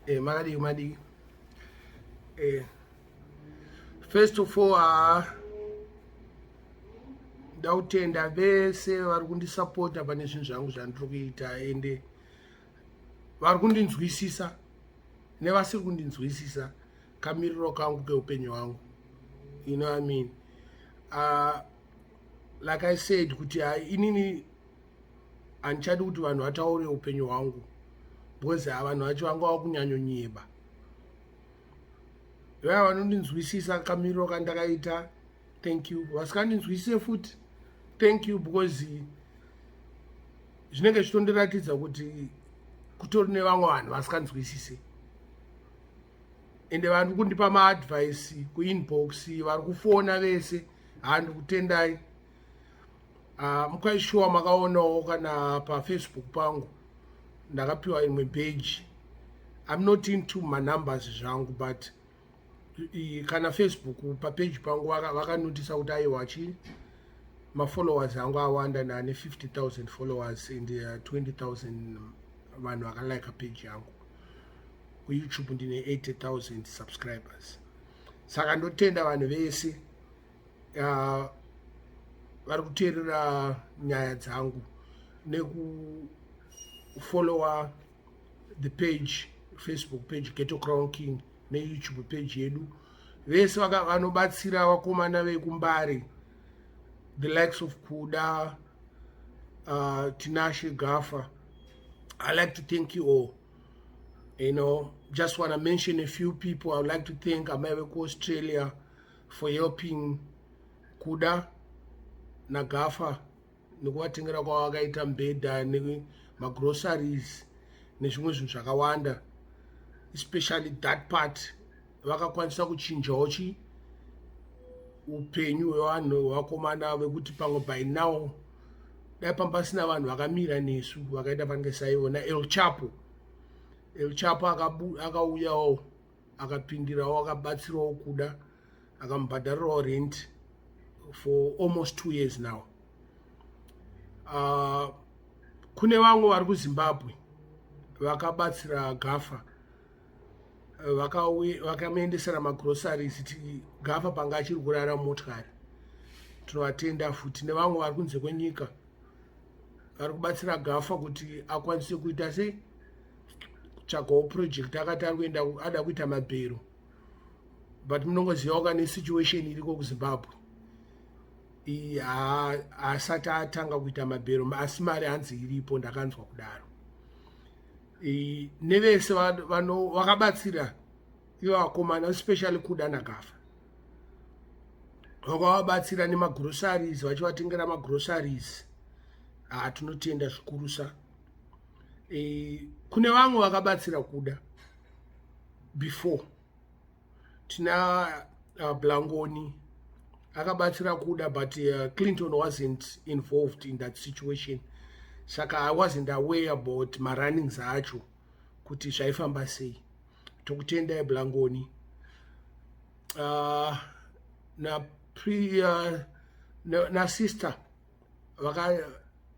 Makadii madii? First of all, ndakutenda vese vari kundisapota pane zvinhu zvangu zvandiri kuita, ende vari kundinzwisisa nevasiri kundinzwisisa kamiriro kangu keupenyu hwangu, you know what I mean? Like I said kuti inini handichadi kuti vanhu vataure upenyu hwangu, because vanhu vacho vanga vakunyanyonyeba. Vaya vanondinzwisisa kamiriro kandakaita, thank you. Vasikandinzwisise futi, thank you, because zvinenge zvitondiratidza kuti kutori nevamwe vanhu vasikanzwisise. Ende vari kundipa maadvice kuinbox, vari kufona vese, handi kutendai. Mukaishuwa makaonawo kana paFacebook pangu ndakapiwa imwe page. I'm not into manumbers zvangu, but kana Facebook papage pangu vakanotisa kuti aiwa, chi mafollowers angu awanda, naane 50 000 followers and 20 000 vanhu vakalike page yangu. KuYouTube ndine 80 000 subscribers. Saka ndotenda vanhu vese vari kuteerera nyaya dzangu nekufollowa the page, Facebook page Ghetto Crown King, neYouTube page yedu. Vese vanobatsira vakomana vekuMbare, the likes of Kuda, Tinashe, Gafa, I like to thank you all. Just want to mention a few people. I would like to thank amai vekuAustralia for helping Kuda naGafa nekuvatengera kwavakaita mbedha nemagroceries nezvimwe zvinhu zvakawanda. Especially that part, vakakwanisa kuchinjawo chi upenyu hwevanhu vakomana vekuti pamwe by now dai pamba pasina vanhu vakamira nesu vakaita pange saivo naEl Chapo. El Chapo akauyawo, akapindirawo, akabatsirawo Kuda, akamubhadharirawo rent for almost 2 years now. Kune vamwe vari kuZimbabwe vakabatsira Gafa, vakamuendesera magroceries Gafa panga achiri kurara motikari. Tinovatenda futi. Nevamwe vari kunze kwenyika vari kubatsira Gafa kuti akwanise kuita sei, kutsvagawo project. Akati ari kuenda, ada kuita mabhero, but munongozivawo kane situation iriko kuZimbabwe, haasati atanga kuita mabhero, asi mari hanzi iripo, ndakanzwa kudaro. Nevese vakabatsira ivo vakomana, especially Kuda naGafa, vakavabatsira nemagroceries, vachivatengera magroceries, hatinotenda zvikurusa. Kune vamwe vakabatsira Kuda before, tina Blangoni akabatsira Kuda, but Clinton wasn't involved in that situation, saka I wasn't aware about marunnings acho kuti zvaifamba sei. Tokutendai, Blangoni. Na pre nasister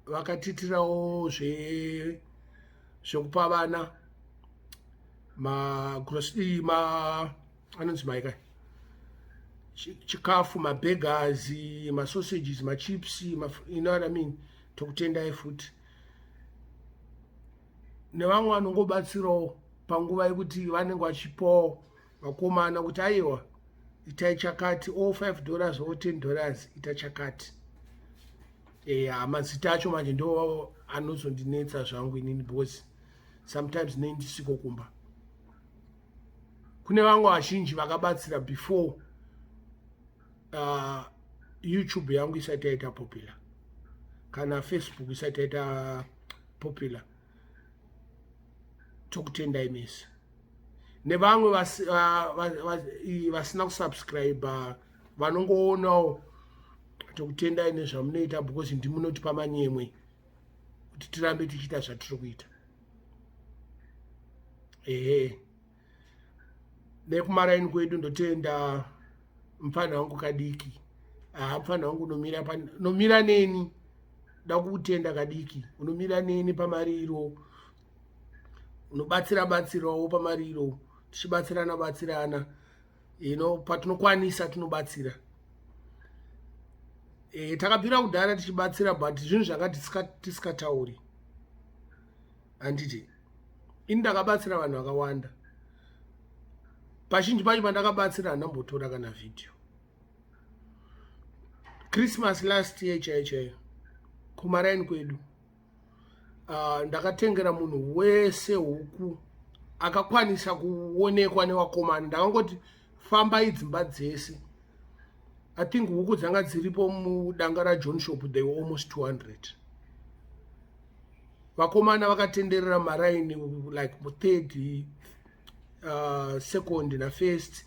vakatitirawo zvekupa vana ma anonzi maika chikafu, maburgers, masausages, machips, you know what I mean? Tokutendai futi. Nevamwe vanongobatsirawo panguva yekuti vanenge vachipawo vakomana kuti aiwa, itai chakati, o $5 o $10, ita chakati. Mazita acho manje ndo anozondinetsa zvangu inini, because sometimes nei ndisiko kumba. Kune vamwe vazhinji vakabatsira before YouTube yangu isati yaita popular, kana Facebook isati yaita popular. Tokutendai mese. Nevamwe vasina kusubscribe, vanongoonawo, tokutendai nezvamunoita, because ndimunotipa manyemwe kuti tirambe tichiita zvatiri kuita. Ehe, nekumaraini kwedu ndotenda mufana wangu Kadiki. Haa, mufana wangu unomira neni, da kutenda Kadiki, unomira neni pamariro. Unobatsira batsirawo pamariro, tichibatsirana batsirana, patinokwanisa tinobatsira. Takabvira kudhara tichibatsira, but zvinhu zvanga tisikatauri, handiti? Ini ndakabatsira vanhu vakawanda. Pazhinji pacho pandakabatsira, handambotora kana vhidhiyo. Christmas last year chaiyo chaiyo, kumaraini kwedu, ndakatengera munhu wese huku akakwanisa kuonekwa nevakomana. Ndakangoti, "Fambai dzimba dzese." I think huku dzanga dziripo mudanga raJohn Shop, they were almost 200. Vakomana vakatenderera maraini, like third, second nafirst,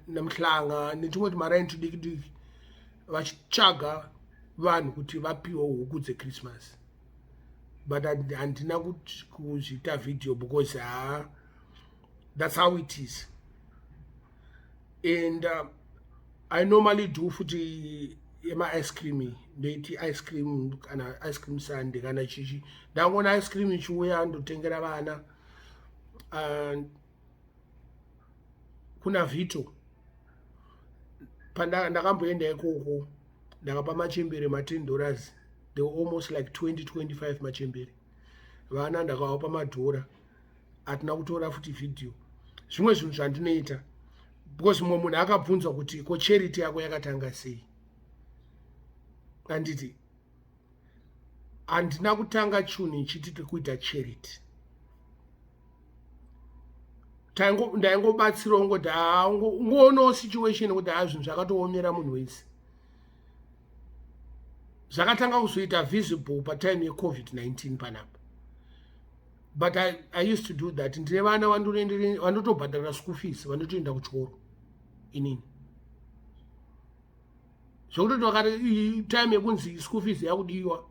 nemuhlanga, netumwe tumaraini tudiki diki, vachitsvaga vanhu kuti vapiwe huku dzeChristmas. But handina kuzviita video because ha, that's how it is. And I normally do futi yema-ice cream. Ndoiti ice cream, kana ice cream sundae kana chichi. Ndangoona ice cream ichiuya, ndotengera vana. Kuna Vito ndakamboenda ikoko, ndakapa machembere ma10 dollars. They were almost like 20 25 machembere. Vana ndakavapa madhora. Hatina kutora futi vhidhiyo. Zvimwe zvinhu zvandinoita, because mumwe munhu akabvunzwa kuti, "Ko charity yako yakatanga sei?" Handiti handina kutanga chinhu ichiti tiri kuita charity. Ndaingobatsirawo ngoti ungoonawo situation kuti haa, zvinhu zvakatoomera munhu wese. Zvakatanga kuzoita visible patime yeCOVID-19 panapa, but I used to do that. Ndine vana vandotobhadhara school fees, vandotoenda kuchikoro inini, zvekutoti vakati time yekunzi school fees yakudiwa,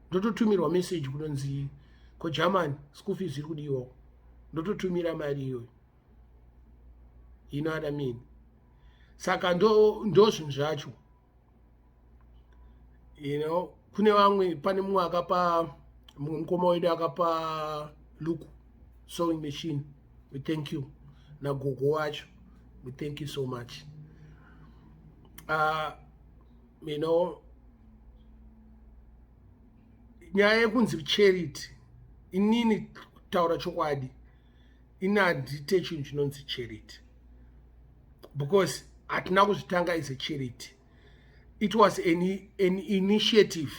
ndototumirwa message kunonzi kuGermany school fees iri kudiwawo, ndototumira mari iyoyo, you know what I mean? Saka ndo zvinhu zvacho. Kune vamwe, pane mumwe akapa, mumwe mukoma wedu akapa Luku sewing machine. We thank you, nagogo wacho. We thank you so much. Nyaya yekunzi charity, inini kutaura chokwadi, ini handite chinhu chinonzi charity, because hatina kuzvitanga as a charity. It was an initiative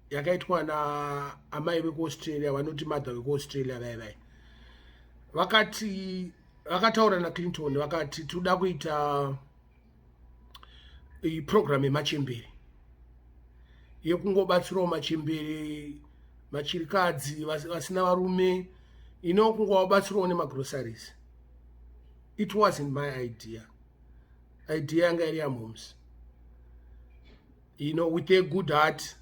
yakaitwa naamai vekuAustralia, vanoti mother vekuAustralia vai vai. Vakati vakataura naClinton, vakati toda kuita program yemachembere, yekungobatsirawo machembere, machirikadzi, vasina varume, ino kungovabatsirawo nemagroceries. It wasn't my idea. Idea yanga iri yamoms, with a good heart.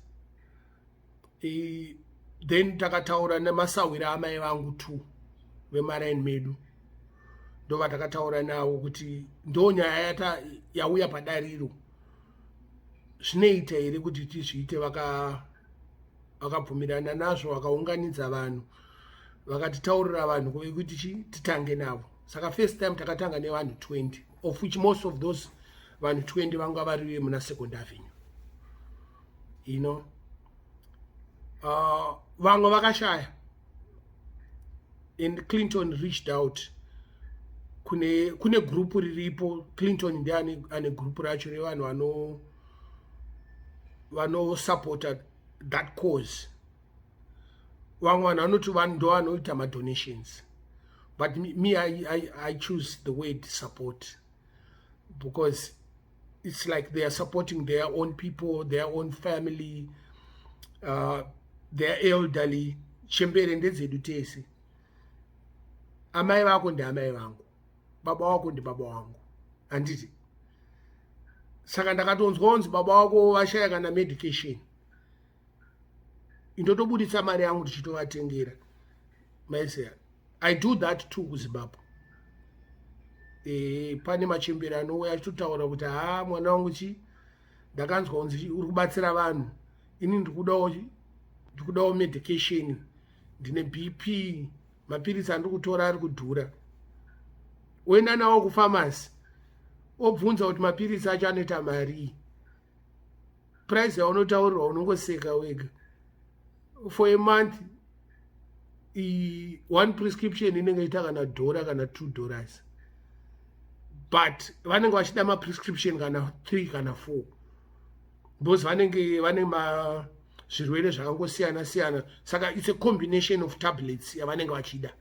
Then takataura nemasahwira amai vangu two vemaraini medu, ndova takataura navo kuti ndo nyaya yata yauya padariro, zvinoita here kuti tizviite? Vakabvumirana nazvo, vakaunganidza vanhu, vakatitaurira vanhu kuti chi titange navo. Saka first time takatanga nevanhu 20, of which most of those vanhu 20 vanga vari vemuna Second Avenue. Vamwe vakashaya, and Clinton reached out kune gurupu riripo. Clinton ndiye ane gurupu racho revanhu vanosupporta that cause. Vamwe vanhu vanoti ndo vanoita madonations, but me, I choose the word support, because it's like they are supporting their own people, their own family, their elderly. Chembere ndedzedu tese. Amai vako ndeamai vangu, baba wako ndibaba wangu, handiti? Saka ndakatonzwa kunzi baba wako vashaya kana medication, indotobuditsa mari yangu ndichitovatengera maisea. I do that too kuZimbabwe. Pane machembere anouya achitotaura kuti, "Haa, mwana wangu, chi ndakanzwa kunzi uri kubatsira vanhu, ini ndikudawo medication, ndine BP." Mapiritsi andiri kutora ari kudhura. Oenda nawo kufamasi, obvunza kuti mapiritsi acho anoita marii. Price yaunotaurirwa unongoseka wega. For a month, one prescription inenge ita kana dhora kana $2, but vanenge vachida maprescription kana 3 kana 4 because vanenge vane ma zvirwere zvakangosiyana siyana. Saka it's a combination of tablets yavanenge vachida.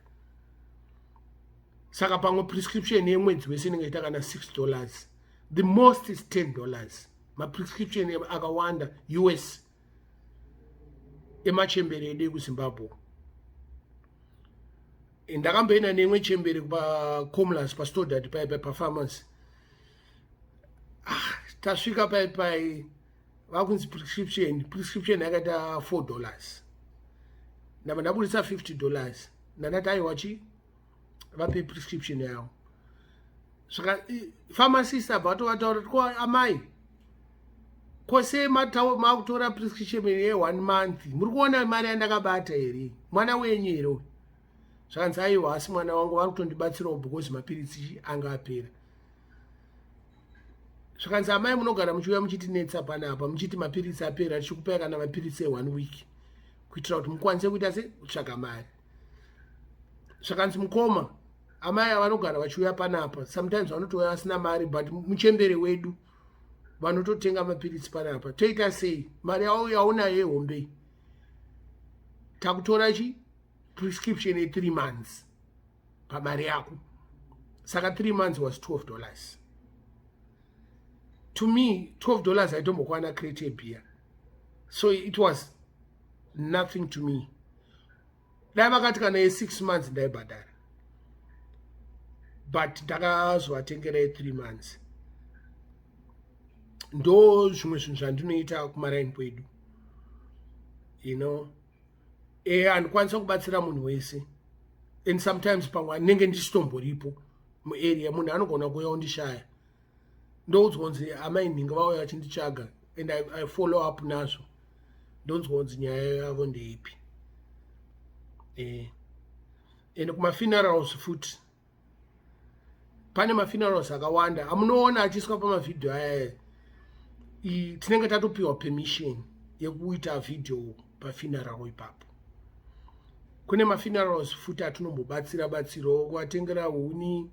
Saka pamwe prescription yemwedzi wese inenge ita kana $6, the most is $10. Maprescription akawanda US emachembere edu ekuZimbabwe. Ndakamboenda neimwe chembere pacomlas, paStodart paipai, pafamasi. Ah, tasvika paipai, vakunzi prescription yakaita $4. Ndabva ndabudisa $50. Ndandati aiwa, chi vape prescription yavo. Saka pharmacist abva atovataura kuti, "Ko amai, kose makutora prescription yeone month, muri kuona mari yandakabata here? Mwana wenyu here uyu?" Zvakanzi, "Aiwa, asi mwana wangu, vari kutondibatsirawo because mapiritsi anga apera." Zvakanzi, "Amai, munogara muchiuya muchitinetsa panapa muchiti mapiritsi apera. Tichikupai kana mapiritsi eone week kuitira kuti mukwanise kuita se kutsvaga mari." Zvakanzi, "Mukoma, amai avanogara vachiuya panapa, sometimes vanotouya vasina mari, but muchembere wedu vanototenga mapiritsi panapa. Toita sei? Mari yavo yaunayo yehombei? Takutora chi prescription ye3 months pamari yako." Saka 3 months was $12. To me, $12 haitombokwana crate yebeer, so it was nothing to me. Dai vakati kana ye6 months, ndaibhadhara, but ndakazovatengera ye3 months. Ndo zvimwe zvinhu zvandinoita kumaraini kwedu. Handikwanisa kubatsira munhu wese, and sometimes pamwe anenge ndisitomboripo muarea, munhu anogona kuuya undishaya. Ndoudzwa kunzi amai nhingi vauya vachinditsvaga, and I follow up nazvo, ndonzwa kunzi nyaya yavo ndeipi. And kumafunerals futi, pane mafunerals akawanda amunoona achiiswa pamavhidhio aya. Tinenge tatopiwa permission yekuita vhidhio pafuneral ipapo. Kune mafunerals futi atinombobatsira batsirawo, kuvatengera huni,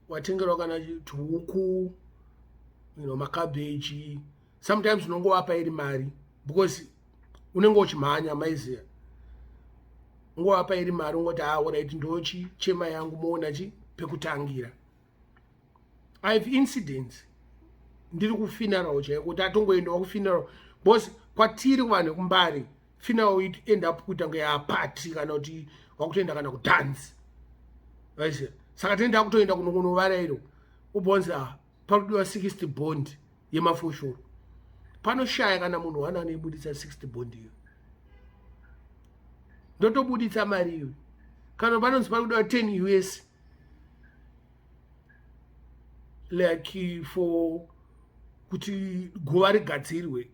watengerawo kana tuhuku, makabheji. Sometimes unongovapa iri mari because unenge uchimhanya, maiziya. Ungovapa iri mari, ungoti, "Ah, alright, ndochichema yangu, moona chi pekutangira." I have incidents ndiri kufuneral chaiko, kuti atongoendawo kufuneral, because kwatiri kuvanhu vekumbari, funeral end up kuita kunge yaparty kana kuti wakutoenda kana kudhansi, aiziya. Saka tinoenda kutoenda kunovarairo, ubonzi, "Ah, pakudiwa 60 bond yemafoshoro." Panoshaya kana munhu wana anoibuditsa 60 bond iyo. Ndotobuditsa mari iyo. Kana panonzi pari kudiwa 10 US, like for kuti guva rigadzirwe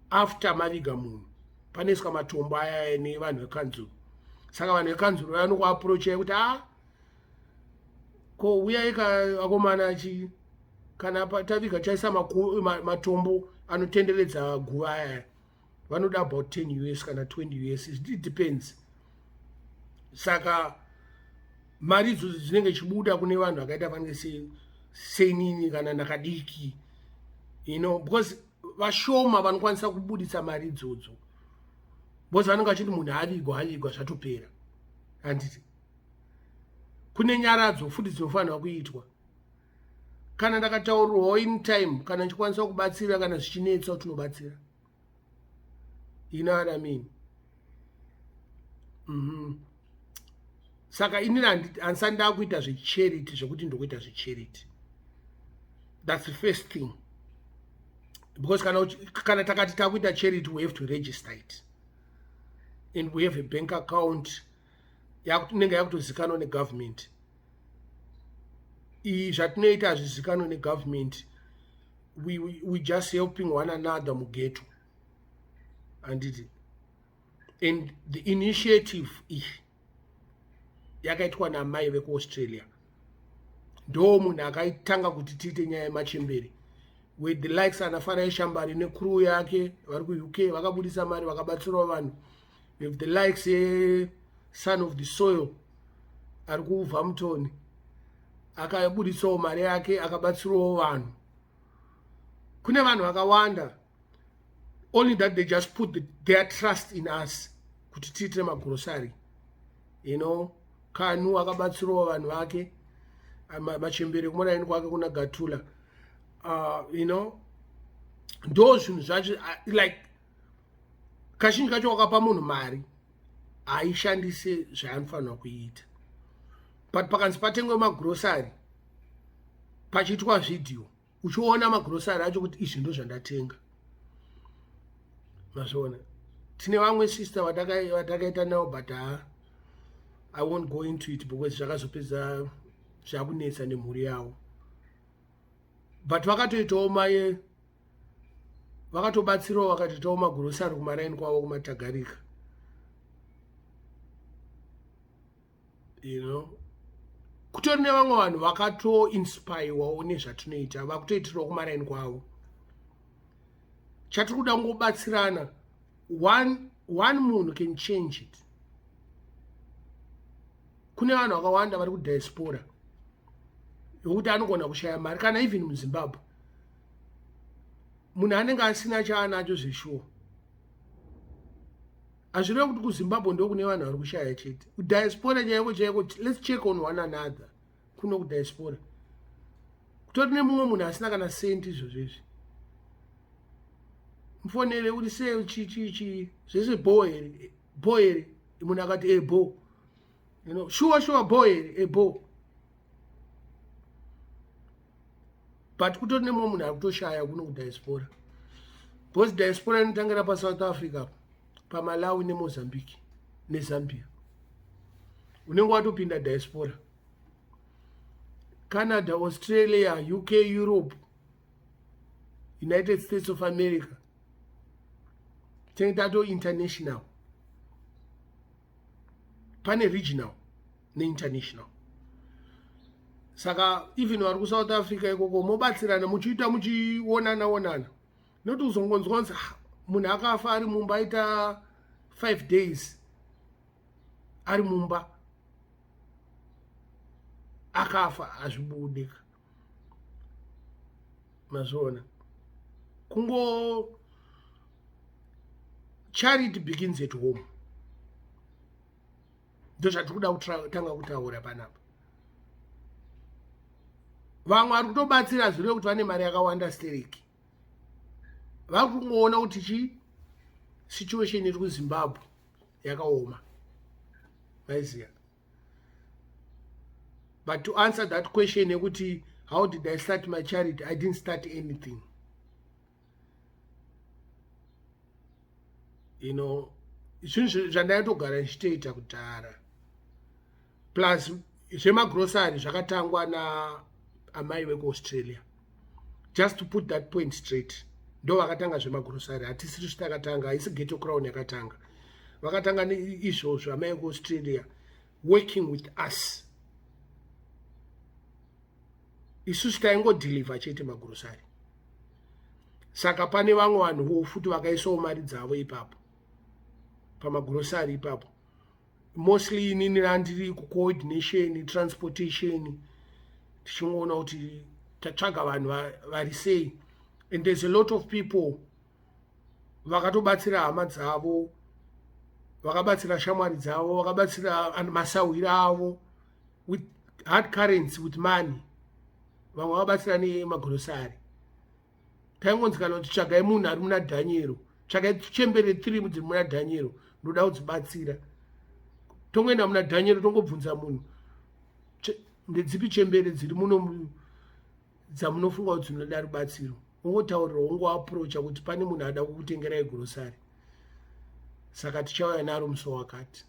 after maviga munhu, panoiswa matombo aya nevanhu vekanzuro. Saka vanhu vekanzuro vanokuapproachai kuti, "A ah, ko uyai akomana, chi kana taviga chaisa matombo anotenderedza guva aya." Vanoda about 10 US kana 20 US, it depends. Saka mari idzodzo dzinenge chibuda kune vanhu vakaita vange senini kana nakadiki, because vashoma vanokwanisa kubuditsa mari idzodzo, because vanenge vachiti munhu avigwa, avigwa, zvatopera, handiti? Kune nyaradzo futi dzinofanirwa kuitwa. Kana ndakataurirwawo in time, kana ndichikwanisa kubatsira, kana zvichinetsa, tinobatsira, you know what I mean? Saka inini handisati ndakuita zvecharity, zvekuti ndokuita zvecharity. That's the first thing, because kana takati takuita charity, we have to register it and we have a bank account inenge yakutozikanwa negovernment. Zvatinoita hazvizikanwa negovernment. We just helping one another mughetto, handiti? And the initiative iyi Yakaitwa namai vekuAustralia. Ndo munhu akaitanga kuti tiite nyaya yemachembere with the likes ana Farai Shambari necrew yake vari kuUK, vakabudisa mari, vakabatsirawo vanhu. With the likes yeson of the soil ari kuVamutoni, akabudisawo mari yake, akabatsirawo vanhu. Kune vanhu vakawanda, only that they just put their trust in us kuti tiitire magrosari. Kanu akabatsirawo vanhu vake, machembere kumaraini kwake kuna Gatula. Ndo zvinhu zvacho. Like kazhinji kacho wakapa munhu mari, haishandise zvaanofanira kuita, but pakanzi patengwe magrosari, pachiitwa vhidhiyo, uchiona magrosari acho kuti izvi ndo zvandatenga, mazviona. Tine vamwe sister vatakaita navo, but ha, I won't go into it because zvakazopedza zvakunetsa nemhuri yavo, but vakatoitawo maye, vakatobatsirawo, vakatoitawo magrosari kumaraini kwavo kuMatagarika. Kutori nevamwe vanhu vakatoinspirewawo nezvatinoita, vakutoitirawo kumaraini kwavo. Chatiri kuda kungobatsirana. One munhu can change it. Kune vanhu vakawanda vari kudiaspora yokuti anogona kushaya mari, kana even muZimbabwe munhu anenge asina chaanacho zveshuwa. Hazvireve kuti kuZimbabwe ndo kune vanhu vari kushaya chete. Kudiaspora chaiko chaiko, let's check on one another. Kuno kudiaspora kutori nemumwe munhu asina kana senti. Izvozvo izvi, mufonere, uri sei, chi zvese, bo here, bo here? Munhu akati e bo, sure sure, bo here, e bo. But kutori nemumwe munhu ari kutoshaya kuno kudiaspora, because diaspora inotangira paSouth Africa, paMalawi neMozambique neZambia, unenge watopinda diaspora. Canada, Australia, UK, Europe, United States of America, tinenge tato international. Pane regional neinternational. Saka even vari kuSouth Africa ikoko, mobatsirana, muchiita muchionana onana, noti uzongonzwa kunzi, ah, munhu akafa ari mumba, aita 5 days ari mumba, akafa, hazvibudika. Mazviona, kungo charity begins at home. Ndo zvatiri kuda kutanga kutaura panapa. Vamwe vari kutobatsira, zvireve kuti vane mari yakawanda stereki, vari kungoona kuti chi situation iri kuZimbabwe yakaoma, maiziya. But to answer that question yekuti how did I start my charity, I didn't start anything. Zvinhu zvandaitogara ndichitoita kudhara, plus zvemagrosari zvakatangwa naamai vekuAustralia. Just to put that point straight, ndo vakatanga zvemagrosari, hatisiri zvitakatanga. Haisi Ghetto Crown yakatanga, vakatanga izvozvo amai vekuAustralia working with us. Isusu taingodhilivha chete magrosari. Saka pane vamwe vanhuwo futi vakaisawo mari dzavo ipapo pamagrosari ipapo. Mostly inini randiri kucoordination, transportation, tichingoona kuti tatsvaga vanhu vari sei. And there's a lot of people vakatobatsira hama dzavo, vakabatsira shamwari dzavo, vakabatsira masahwira avo with hard currency, with money. Vamwe vakabatsira nemagrosari. Taingonzi kana kuti tsvagai munhu ari muna Dhaniero, tsvagai chembere three dziri muna Dhaniero, ndoda kudzibatsira. Tongoenda muna Dhaniero, tongobvunza munhu, ndedzipi chembere dziri muno dzamunofunga kuti dzinoda rubatsiro? Ungotaurira, ungoaprocha kuti pane munhu ada kukutengerai grosari, saka tichauya naro musi wakati,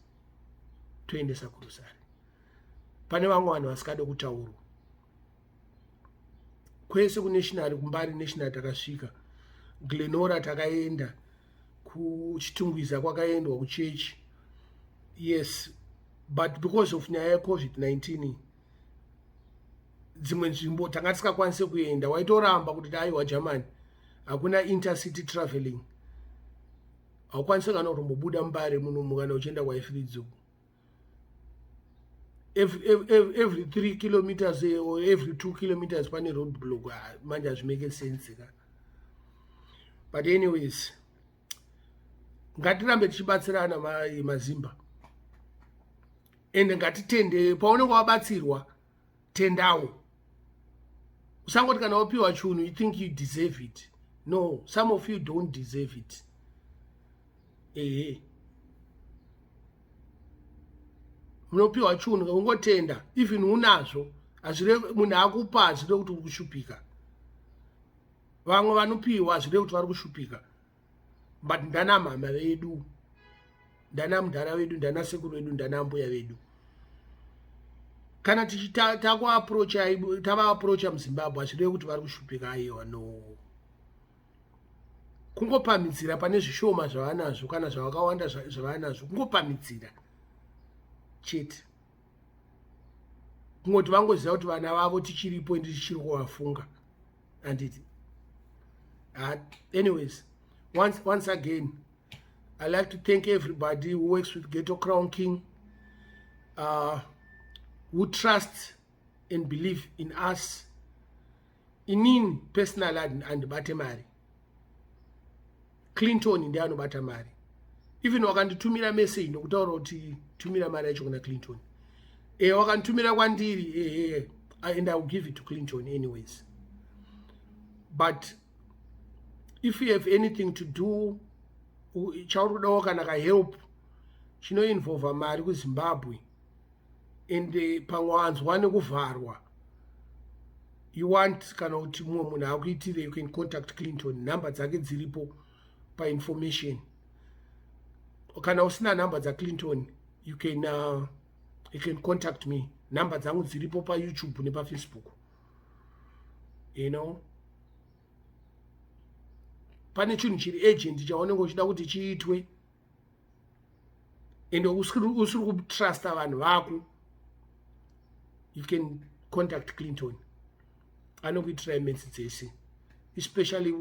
toendesa grosari. Pane vamwe vanhu vasikade kutaurwa. Kwese kunational, kuMbare National takasvika, Glenora takaenda, kuChitungwiza kwakaendwa kuchechi, yes. But because of nyaya yeCovid-19, dzimwe nzvimbo tanga tisingakwanise kuenda. Waitoramba kuti aiwa, Germany hakuna intercity traveling, haukwanisi kana kutombobuda muMbare munomu kana uchienda kwaIfridzi uku. Every 3 kilometers or every 2 kilometers pane road block. Ah, manje hazvimake sense ka. But anyways, ngatirambe tichibatsirana, maZimba, ende ngatitende. Paunenge wabatsirwa, tendawo. Usangoti kana wapiwa chunhu, you think you deserve it. No, some of you don't deserve it. Ehe, munopiwa chunhu, ungotenda even unazvo. Hazvire munhu akupa, hazvire kuti uri kushupika. Vamwe vanopiwa, hazvire kuti vari kushupika, but ndana mama vedu, ndana mudhara vedu, ndana sekuru vedu, ndana mbuya vedu. Kana tichitakuapproacha, tavaapproacha muZimbabwe, hazvireve kuti vari kushupika. Aiwa, no, kungopamhidzira pane zvishoma zvavanazvo kana zvavakawanda zvavanazvo, kungopamhidzira chete, kungoti vangoziva kuti vana vavo tichiripo ende tichiri kuvafunga, handiti? Anyways, once again, I like to thank everybody who works with Ghetto Crown King, who trusts and believe in us. Inini personally handibate mari. Clinton ndiye anobata mari. Even wakanditumira message nokutaura kuti tumira mari yacho kuna Clinton, wakanditumira kwandiri, and I will give it to Clinton anyways. But if you have anything to do, chauri kudawo kana kahelp chinoinvolva mari kuZimbabwe, and pamwe wanzwa nekuvharwa, you want kana kuti mumwe munhu akuitire, you can contact Clinton. Nhamba dzake dziripo painformation. Kana usina nhamba dzaClinton, you can contact me. Nhamba dzangu dziripo paYouTube nepaFacebook. Pane chinhu chiri urgent chaunenge uchida kuti chiitwe, ende usiri kutrusta vanhu vako, you can contact Clinton. Anokuitirai metsi dzese, especially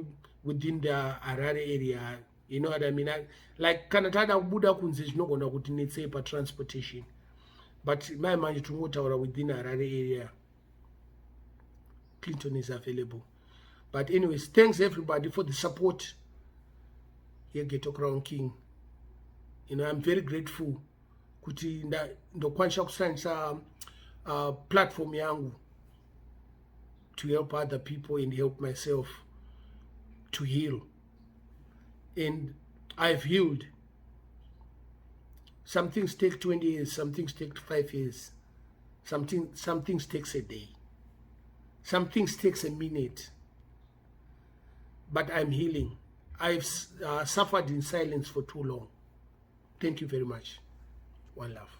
within the Harare area, you know what I mean? Like kana tada kubuda kunze, zvinogona kuti netsei patransportation, but mai manje tingotaura within Harare area, Clinton is available. But anyways, thanks everybody for the support yeGhetto Crown King. I'm very grateful kuti ndokwanisa kushandisa platform yangu to help other people and help myself to heal, and I've healed. Some things take 20 years, some things take 5 years, some things takes a day, some things takes a minute, but I'm healing. I've suffered in silence for too long. Thank you very much. One love.